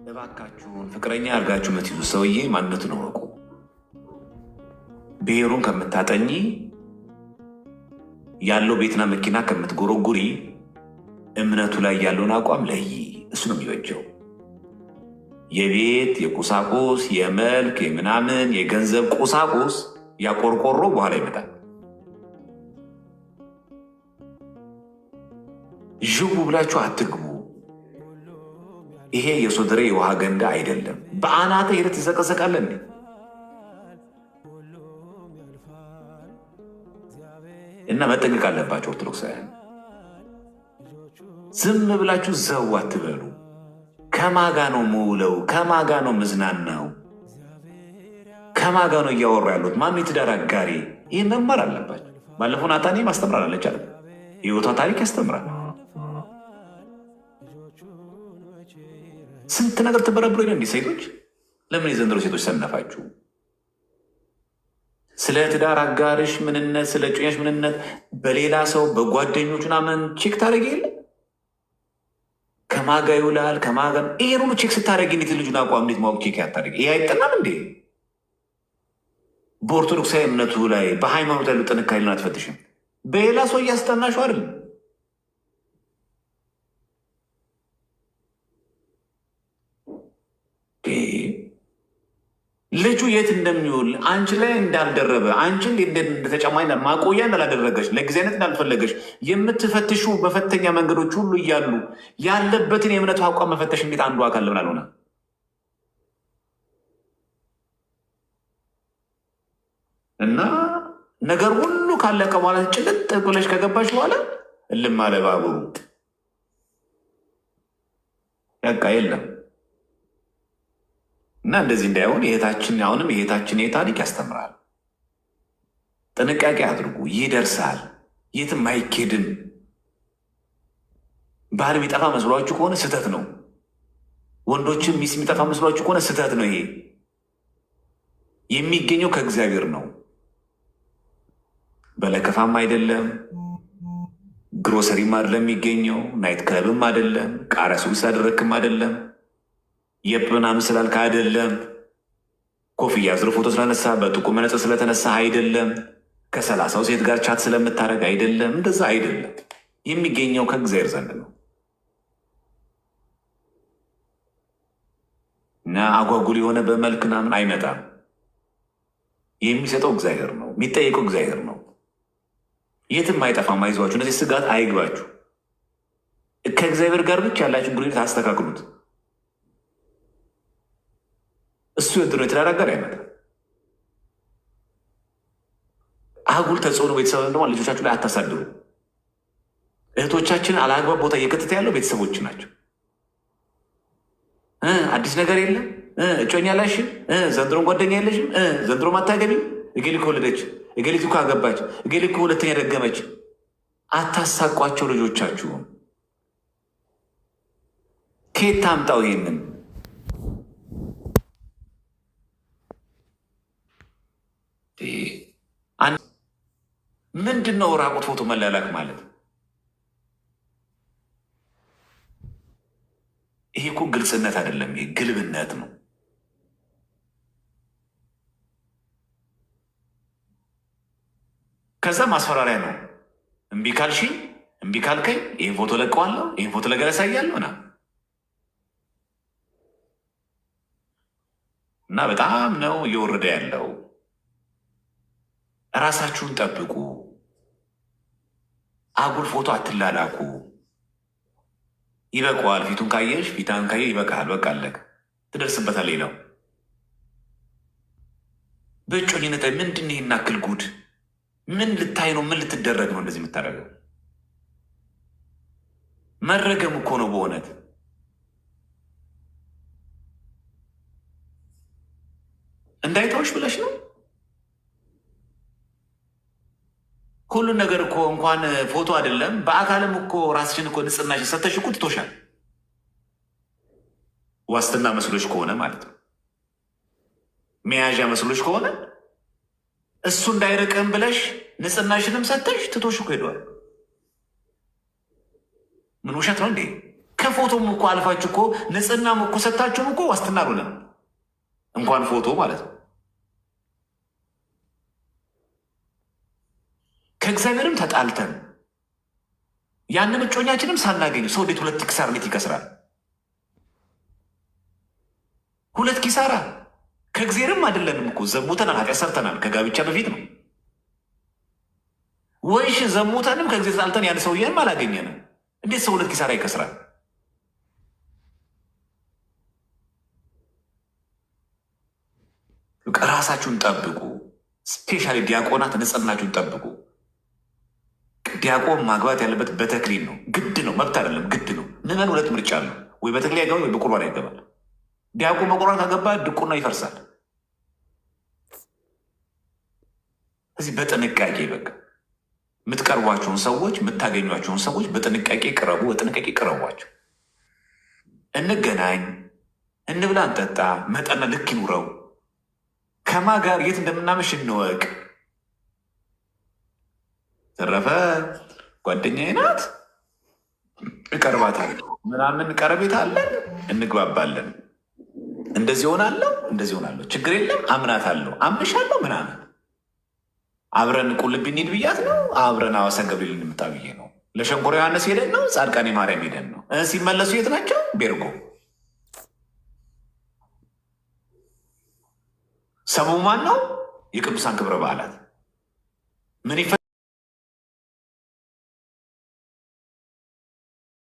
እባካችሁን ፍቅረኛ አድርጋችሁ የምትይዙ ሰውዬ ማንነቱን እወቁ። ብሔሩን ከምታጠኚ፣ ያለው ቤትና መኪና ከምትጎረጉሪ፣ እምነቱ ላይ ያለውን አቋም ለይ። እሱ ነው የሚበጀው። የቤት የቁሳቁስ የመልክ የምናምን የገንዘብ ቁሳቁስ ያቆርቆሮ በኋላ ይመጣል። ዥቡ ብላችሁ አትግቡ። ይሄ የሶደሬ የውሃ ገንዳ አይደለም። በአናተ ሄደህ ትዘቀዘቃለህ እንዴ? እና መጠንቀቅ አለባቸው ኦርቶዶክሳውያን። ዝም ብላችሁ ዘው አትበሉ። ከማጋ ነው ምውለው? ከማጋ ነው ምዝናናው? ከማጋ ነው እያወሩ ያሉት? ማነው የትዳር አጋሪ? ይህን መማር አለባቸው። ባለፈው ናታኔ ማስተምራል አለች አለ የህይወቷ ታሪክ ያስተምራል። ስንት ነገር ትበረብሮ የለ እንዲህ ሴቶች። ለምን የዘንድሮ ሴቶች ሰነፋችሁ? ስለ ትዳር አጋርሽ ምንነት፣ ስለ እጮኛሽ ምንነት በሌላ ሰው በጓደኞቹ ምናምን check ታደርጊ የለ ከማጋ ይውላል ከማጋ ይሄን ሁሉ check ስታደርጊ እንዴት ልጁን አቋም እንዴት ማወቅ check ያታደርጊ? ይሄ አይጠናም እንዴ? በኦርቶዶክሳዊ እምነቱ ላይ በሃይማኖት ያለው ጥንካሬ ልን አትፈትሽም? በሌላ ሰው እያስጠናሽው አይደል? ልጁ የት እንደሚውል አንቺ ላይ እንዳልደረበ አንቺን እንደተጨማሪ ማቆያ እንዳላደረገች ለጊዜነት እንዳልፈለገች የምትፈትሹ መፈተኛ መንገዶች ሁሉ እያሉ ያለበትን የእምነቱ አቋም መፈተሽ እንዴት አንዱ አካል ለምን አልሆነ? እና ነገር ሁሉ ካለቀ በኋላ ጭልጥ ብለሽ ከገባሽ በኋላ እልም አለ ባቡሩ። በቃ የለም። እና እንደዚህ እንዳይሆን የእህታችን አሁንም የእህታችን ታሪክ ያስተምራል። ጥንቃቄ አድርጉ። ይደርሳል፣ የትም አይኬድም። ባል የሚጠፋ መስሏችሁ ከሆነ ስህተት ነው። ወንዶችም ሚስት የሚጠፋ መስሏችሁ ከሆነ ስህተት ነው። ይሄ የሚገኘው ከእግዚአብሔር ነው። በለከፋም አይደለም፣ ግሮሰሪም አይደለም የሚገኘው፣ night club ም አይደለም፣ ቃሪያ ሱቅ ስላደረግክም አይደለም፣ የፕ ምናምን ስላልክ አይደለም፣ ኮፍያ አዝሮ ፎቶ ስላነሳ በጥቁር መነጽር ስለተነሳ አይደለም፣ ከ30ው ሴት ጋር chat ስለምታደርግ አይደለም። እንደዛ አይደለም። የሚገኘው ከእግዚአብሔር ዘንድ ነው። እና አጓጉል የሆነ በመልክ ምናምን አይመጣም። የሚሰጠው እግዚአብሔር ነው። የሚጠየቀው እግዚአብሔር ነው። የትም አይጠፋም። አይዟችሁ፣ እነዚህ ስጋት አይግባችሁ። ከእግዚአብሔር ጋር ብቻ ያላችሁን ግንኙነት አስተካክሉት። እሱ የድሮ የትዳር አጋር አይመጣም። አጉል ተጽዕኖ ቤተሰብ ደግሞ ልጆቻችሁ ላይ አታሳድሩ። እህቶቻችን አላግባብ ቦታ እየከተተ ያለው ቤተሰቦች ናቸው። አዲስ ነገር የለም፣ እጮኛ ላሽም፣ ዘንድሮም ጓደኛ የለሽም፣ ዘንድሮም አታገቢም፣ እገሌ እኮ ወለደች፣ እገሊት እኮ አገባች፣ እገሌ እኮ ሁለተኛ ደገመች። አታሳቋቸው ልጆቻችሁን። ከየት ታምጣው ይሄንን? ምንድን ነው ራቁት ፎቶ መላላክ ማለት? ይሄ እኮ ግልጽነት አይደለም፣ ይሄ ግልብነት ነው። ከዛ ማስፈራሪያ ነው። እምቢ ካልሽኝ፣ እምቢ ካልከኝ ይህን ፎቶ ለቀዋለሁ፣ ይህን ፎቶ ለገለ ያሳያለሁ ና እና በጣም ነው እየወረደ ያለው። እራሳችሁን ጠብቁ። አጉል ፎቶ አትላላኩ። ይበቃዋል። ፊቱን ካየሽ ፊታን ካየ ይበቃል። በቃ አለቀ። ትደርስበታል። ሌላው በእጮኝነት ላይ ምንድን ነው ይህን ያክል ጉድ? ምን ልታይ ነው? ምን ልትደረግ ነው እንደዚህ የምታደርገው? መረገም እኮ ነው በእውነት። እንዳይተውሽ ብለሽ ነው ሁሉን ነገር እኮ እንኳን ፎቶ አይደለም በአካልም እኮ ራስሽን እኮ ንጽህናሽን ሰተሽ እኮ ትቶሻል። ዋስትና መስሎሽ ከሆነ ማለት ነው፣ መያዣ መስሎሽ ከሆነ እሱ እንዳይርቅም ብለሽ ንጽህናሽንም ሰተሽ ትቶሽ እኮ ሄዷል። ምን ውሸት ነው እንዴ? ከፎቶም እኮ አልፋችሁ እኮ ንጽህናም እኮ ሰጥታችሁም እኮ ዋስትና አልሆነም። እንኳን ፎቶ ማለት ነው። ከእግዚአብሔርም ተጣልተን ያንን እጮኛችንም ሳናገኝ ሰው እንዴት ሁለት ኪሳራ እንዴት ይከስራል? ሁለት ኪሳራ። ከእግዚአብሔርም አይደለንም እኮ ዘሙተናል፣ ኃጢአት ሰርተናል። ከጋብቻ በፊት ነው ወይሽ ዘሙተንም ከእግዚአብሔር ተጣልተን ያን ሰውዬንም አላገኘንም። እንዴት ሰው ሁለት ኪሳራ ይከስራል? ራሳችሁን ጠብቁ። Specially ዲያቆናት ንጽህናችሁን ጠብቁ። ዲያቆን ማግባት ያለበት በተክሊል ነው። ግድ ነው፣ መብት አይደለም፣ ግድ ነው። ምዕመን ሁለት ምርጫ አለው። ወይ በተክሊል ያገባል ወይ በቁርባን ያገባል። ዲያቆን በቁርባን ካገባ ድቁና ይፈርሳል። እዚህ በጥንቃቄ በቃ የምትቀርቧቸውን ሰዎች የምታገኟቸውን ሰዎች በጥንቃቄ ቅረቡ፣ በጥንቃቄ ቅረቧቸው። እንገናኝ፣ እንብላ፣ እንጠጣ፣ መጠነ ልክ ይኑረው። ከማ ጋር የት እንደምናመሽ እንወቅ። ተረፈ ጓደኛዬ ናት፣ እቀርባታለሁ፣ ምናምን ቀረቤታ አለን፣ እንግባባለን። እንደዚህ ሆናለሁ፣ እንደዚህ ሆናለሁ፣ ችግር የለም፣ አምናታለሁ፣ አምንሻለሁ ምናምን አብረን ቁልቢ እንሂድ ብያት ነው። አብረን ሐዋሳ ገብርኤል እንምጣ ብዬ ነው። ለሸንኮራ ዮሐንስ ሄደን ነው። ጻድቃኔ ማርያም ሄደን ነው። ሲመለሱ የት ናቸው? ቤርጎ። ሰቡ ማን ነው? የቅዱሳን ክብረ በዓላት ምን ይፈ